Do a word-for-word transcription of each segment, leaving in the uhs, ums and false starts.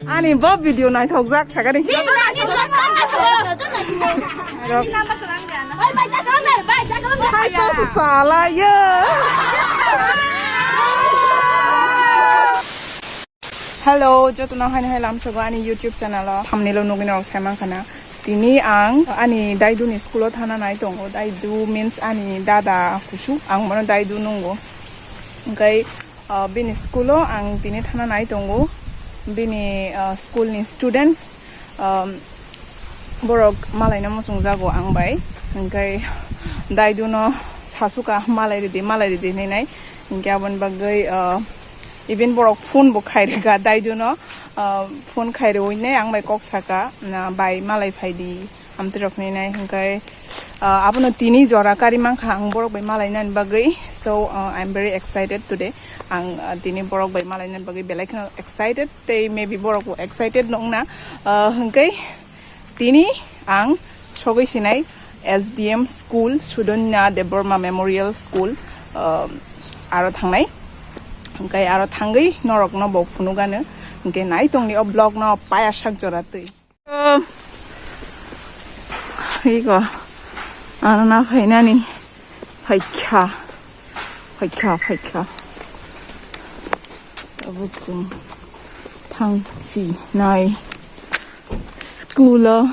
Ani bo video naithokjak sakani. Hai to sala yo. Hello, jotono haino hai lamsogo ani YouTube channel o. Thumbnail o nugwi norok sai mankha na. Tini ang ani daidu ni school o thana nai tongo. Daidu means ani dada kusuk, ang bono daidu nungo. Hwnkhe, ah, bini school o ang tini thana nai tongo. Bini, ah, school ni student, um, borok malaina muchungjago ang bai. Hwnkhe daidu no sasuka, "Malai ridi, malai ridi," hinwi nai. Hwnkhe aboni bagwi, ah, Even borok phone bo khai rwkha daiduno, ah, phone khai rwui nai ang bai kok saka, na, "Bai, malai phai di," amtwi rok hinwi nai. Hwnkhe, ah, abono tini jora kari mankha ang borok bai malai nani bagwi. So, ah, I'm very excited today. Ang, ah, tini borok bai malai nani bagwi belai kheno excited, tei maybe borok bo excited no wngna. Ah, hwnkhe, Tini ang sogwi sinai S D M school, Sudonya Debbarma Memorial School, um, aro thangnai. Hwnkhe aro thangwi norokno bo phunukgano. Hwnkhe nai tongni o vlog no paya sak jora twi. Um, ego, ano na phainani. Phaikha, phaikha, phaikha. Tabuk chwng thang si nai school o.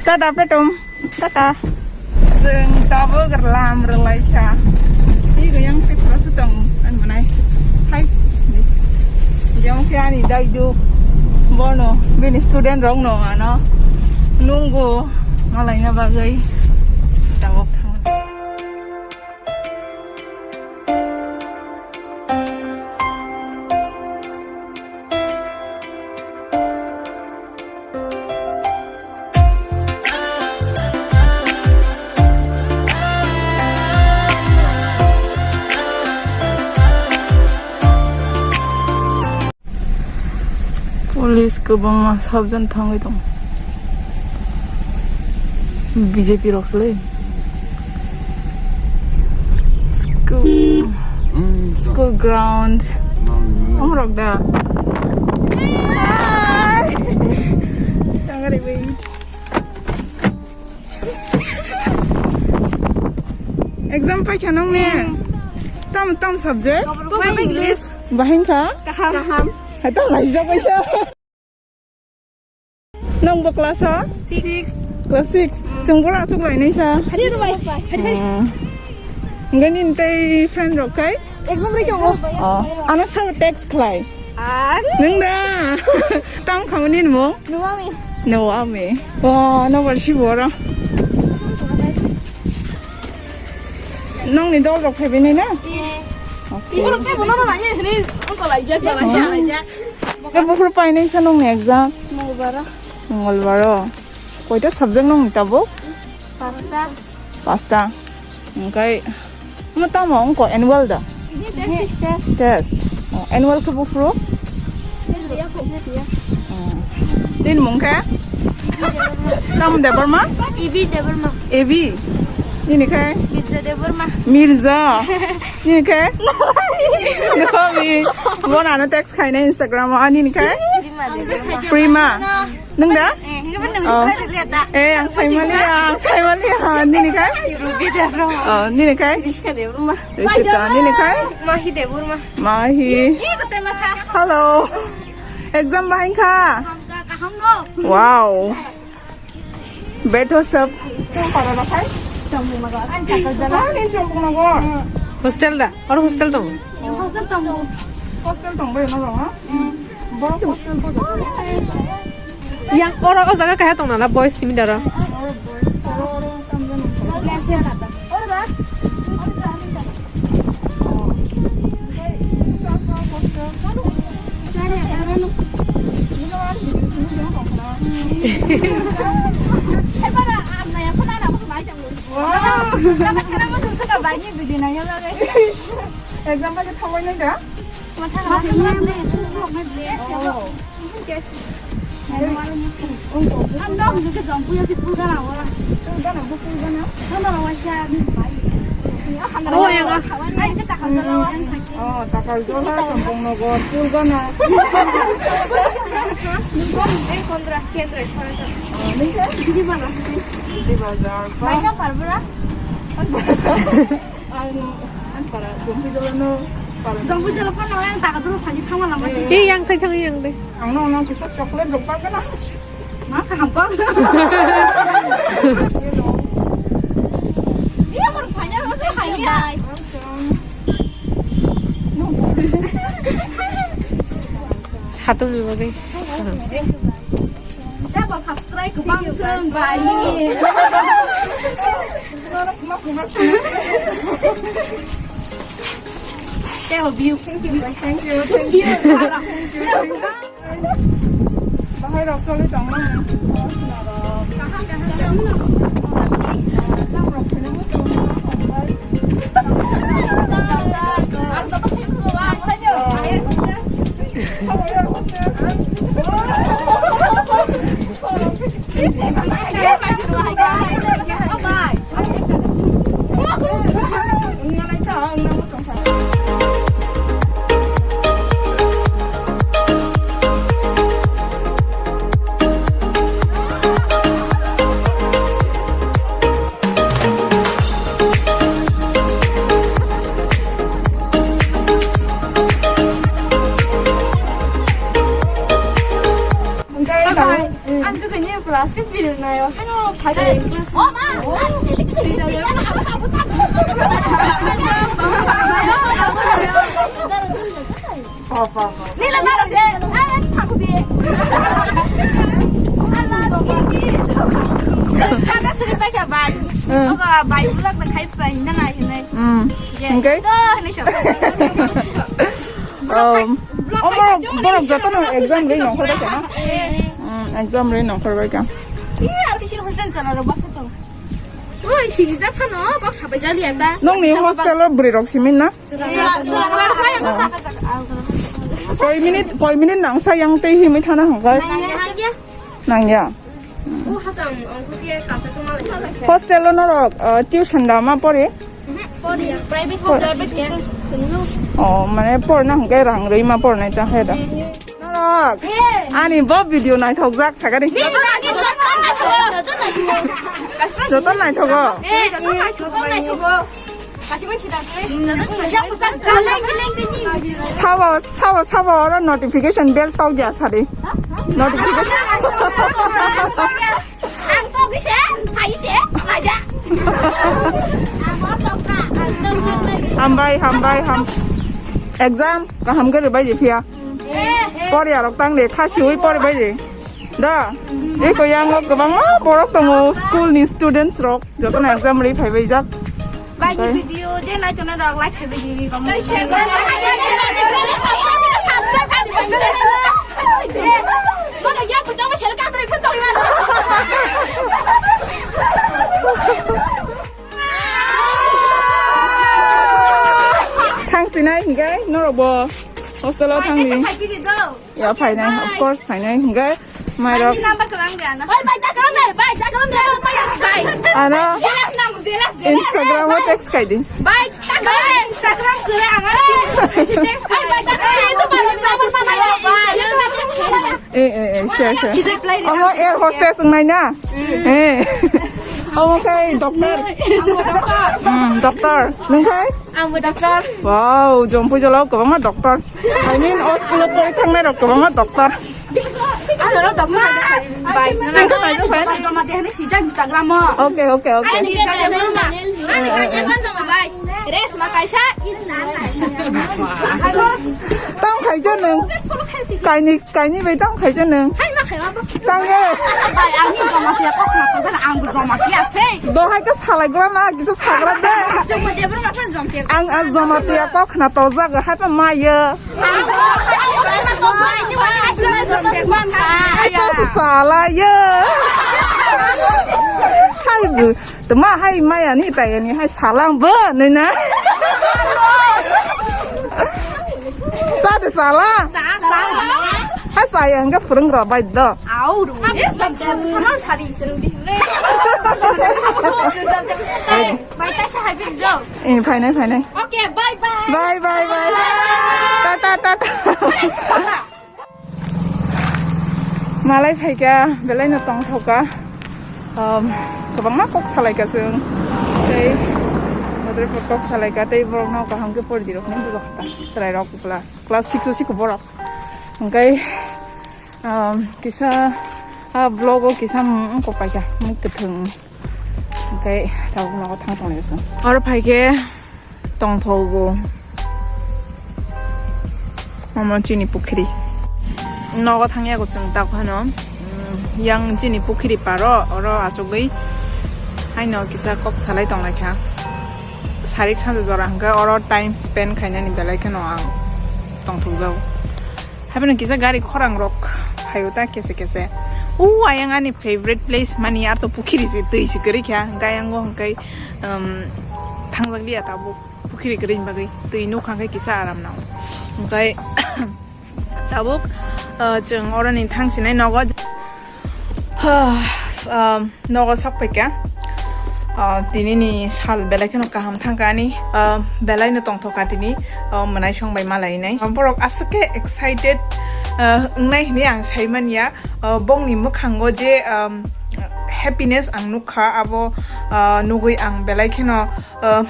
Tata petum, tata. Chwng tabuk lam rwlaikha. Twi gwyang se khoroksa tong, ani manai. Hai. Jemon khe ani daidu bono, bini student rokno ano nungo malaina bagwi tabuk thang. Police kwbangma sabjani thangwi tongo. B J P rok se le. School, school ground. Omorok da. Tangari wait. Exam paikha nong ne? Tam, tam subject? English. Bahing kha? Kaham. Kaham. Hai tam laijak baisa. Nong bo class ha? Six. Class six. Chwng bora achuk lainai sa. Hari rubai. Hari hari. Hmm. Hwnkhe nini tei friend rok kai? Exam ri tongo. Oh, ano sa text khlai. Ar? Nung da. Tam khamani mo? Nuami. Nuami. Wa, no bar si bora. Nong ni dol rok phaibai nai na? Iye. Okay. Iborok tei bono no laye, hini ongko laijak, laijak, laijak. Ke buphuru painai sa nongni exam? Mongolbaro. Mongolbaro. Koita subject nongni tabuk? Pasta. Pasta. Hwnkhe mo tamo ongko annual da? Test. Test. Oh, annual ke buphuru? Nini mung khe? Tam Debbarma? Ibi Debbarma. Ebi. Nini khe? Mirza Debbarma. Mirza. Nini khe? Naomi. Bo nano text khaina Instagram o. Ani nini khe? Prima Debbarma. Prima. Nung da? Eh, nung Oh. Eh, ang saimaliya, ang saimaliya. Nini khe? Ruby Debbarma. Oh, nini khe? Rishika Debbarma. Rishika, nini khe? Mahi Debbarma. Mahi. Hello. Exam bahai kha? Kaham no? Wow. Betho sab. Hostel da? Oro hostel tong? Hostel tong bai no ha? Borok hostel bo jago. Yang oro o jaga kaha tong nala boys simi dara. Exam bai khe thangbai nai da? Ang dok ni ke jong puya si pul gana wala. Pul gana, pul gana. Ang dok wala siya ni bai. Oh, ya, ga. Ai, kita kan dok wala. Oh, Takarjola, Champangnagar, Pulgana. Nungkon, eh, Kondra, Kendra, Sorata. Oh, nungkon? Didi Bazar. Didi Bazar. Baikang Parbura? Ang, ang para, Jompuijala no, para. Jompuijala pa no, ang Takarjola phani thangma lama. Eh, yang thai thang yang de. Ang no, no, kisa chocolate rok bagana. Ma kaham kok. Iya, baru tanya, apa tuh, hai, ya? Satu dulu deh. Siapa subscribe ke Bang Tung Bani? Thank you. Thank you. Thank you. Bahai rok choli tong nang. Ang juga ni plastic biru na yo. Ano pada plastic. Oh ma, plastic biru na yo. Apa apa? Nila dara se, ah, thaku se. Ala, si, si. Tata sini pakai bai. Oga bai bulak na khai pai na ngai hinai. Hmm. Okay. Itu hinai siapa? Um, oh, borok, borok jotono exam rwi nongkhor bai kha na? Eh. Hmm, exam rwi nongkhor bai kha. Iya, arti sini hostel sana ro basa to. Oi, sini ja phano, bok sabai jali ata. Nongni hostel o bwrwi rok simin na? Koi minute, koi minute nang sa yang tei himwi thana hongkai. Nangya. Hostel o norok, uh, tuition da ma pore? Private hostel. Oh, mane porna hongkai rang rwi ma pornai ta hai da. Norok. Ani bo video naithok jak sagani. Joto naithogo. Sabo, sabo, sabo, oro notification bell tok ya sadi. Notification. Ang tok ise, phai ise, laja. Hambai, hambai, ham. Exam kaham khe rwbai je phiya. Poriya rok tang de, khasi ui pori bai de. Da, eko yango kwbangma borok tongo, school ni students rok. Jotono exam ri phai bai jak. Bai ni video je nai tona rok like khai bai di, comment khai bai di. Subscribe khai di bai ni channel. Bono ya bujang ma share ka kre phun tong iman. Thang sinai hingai norok bo hostel o thang di. Ya, phainai, of course, phainai. Hingke, mairok. Number ko lang de, ana. Oi, bai, ta ko lang de, bai, ta ko lang de, bai, bai. Ano? Jelas nang, jelas, jelas. Instagram o text kai di. Bai, ta ko lang de, Instagram ko lang, ana. Bai, bai, ta ko lang de, itu baru number mana ya, bai. Eh, eh, eh, share, share. Omo air hostess wngnai na? Eh. Omo khe doctor. Hmm, doctor. Nung khe? Ang bo doctor. Wow, Jompuijala o kwbangma doctor. I mean, o school o pori thangnai rok kwbangma doctor. Ano ro doctor hai bai. Chwng khe nai khe. Joma de hene sijak Instagram o. Okay, okay, okay. Ani kanya bang ma. Ani kanya bang ma bai. Res ma kaisa. Tang khaija nung. Kaini, kaini bai tang khaija nung. Hai ma khai ma. Tang e. Bai, ani joma tiya kok na to, ang joma tiya se. Do hai ka salai gra na, kisa sagra de. Se mo je bro ma san jom tiya. Ang a joma tiya kok na to jaga hai pa ma ye. Ito si sala ye. Hai bu, tama hai maya ni ta ye ni hai salang bu ni na. Sa de sala. Sa, sa. Saya hingga phurung ro bai do. Au, rung. Sama sari serung di. Bai ta sa hai pin do. Eh, phainai, phainai. Okay, bye bye. Bye, bye, bye. Tata, tata. Malai phaikha, belai no tongthokha. Um, kwbangma kok salaikha chwng. Tei modre kok salaikha, tei borokno kaham khe pori di rok hinwi bujak kha ta. Chwrai rok class, class six o sikho borok. Hingke, um, kisa, ah, vlog o kisa wng kok paikha, mui kwthwng. Hingke tabuk nogo thang tonglai bwswng. Oro phaikhe tongthogo. Omo chini pukhiri. Nogo thangya go chwng tak phano. Mm, yang chini pukhiri paro, oro achugwi haino kisa kok salai tonglaikha. Sarik sansa jora hingke oro time spend khainani belai kheno ang tongthokjago. Haibeno kisa gari khorang rok phaio ta kese kese. O ayang ani favorite place mani ar to pukhiri se twi se kwrwi kha. Hingke ayango hingke, um, thangjak liya tabuk pukhiri kwrwi bagwi twi nukha hingke kisa aram nao. Hingke tabuk, uh, chwng oroni thangsinai nogo. Ah, um, nogo sok paikha. Ah, tini ni sal belai kheno kaham thangkha ani. Ah, belai no tongthokha tini, ah, mwnai song bai malainai. Borok aswk khe excited, ah, wngnai hinwi ang sai manya. Ah, bongni mwkhango je, um, happiness ang nukha, abo, ah, nugwi ang belai kheno, ah,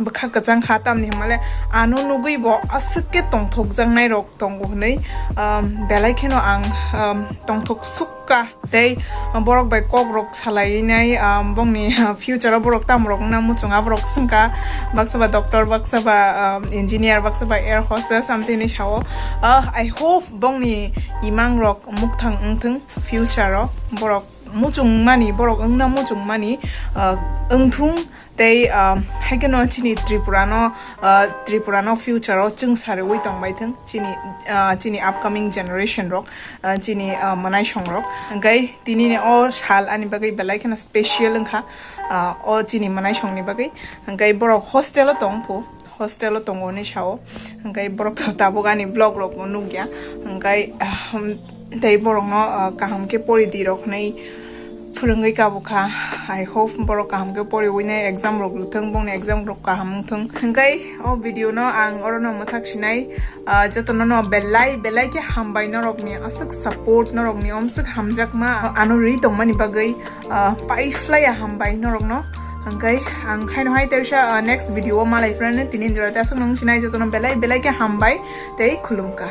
bwkha kwchang kha, tamni hwnmale ano nugwi bo aswk khe tongthokjaknai rok tongo hwnwi, um, belai kheno ang, um, tongthok sukha. Tei borok bai kok rok salainai, um, bongni future o borok tamo rok wngna muchunga borok swngkha, baksa ba doctor, baksa ba, um, engineer, baksa ba air hostess, amtwi hinwi sao. Ah, I hope bongni imang rok mukthang wngthung future o, borok muchungmani, borok wngna muchungmani, ah, wngthung. Tei, ah, hai kheno chini Tripura no, ah, Tripura no future o chwng sariwi tongbai thung chini, ah, chini upcoming generation rok, ah, chini, ah, mwnaisong rok. Hingkai tini ni o sal ani bagwi belai kheno special wngkha, ah, o chini mwnaisong ni bagwi. Hingkai borok hostel o tong phu, hostel o tongo hinwi sao. Hingkai borok to tabuk ani vlog rok bo nukya. Hingkai, ah, Tei borokno, ah, kaham khe pori di rok hinwi phwrwngwi kabo kha. I hope borok kaham khe poriwi nai exam rok rwthwng, bongni exam rok kaham wngthwng. Hwnkhe o video no ang orono mwthak sinai, ah, jotono no belai belai khe hambai norokni aswk support, norokni omswk hamjakma ano rwi tongmani bagwi, ah, pai phlaiya hambai norokno. Hwnkhe ang khaino hai teisa, ah, next video o malai phwrwngno tini jora tei aswk nung sinai jotono belai belai khe hambai tei khulumkha.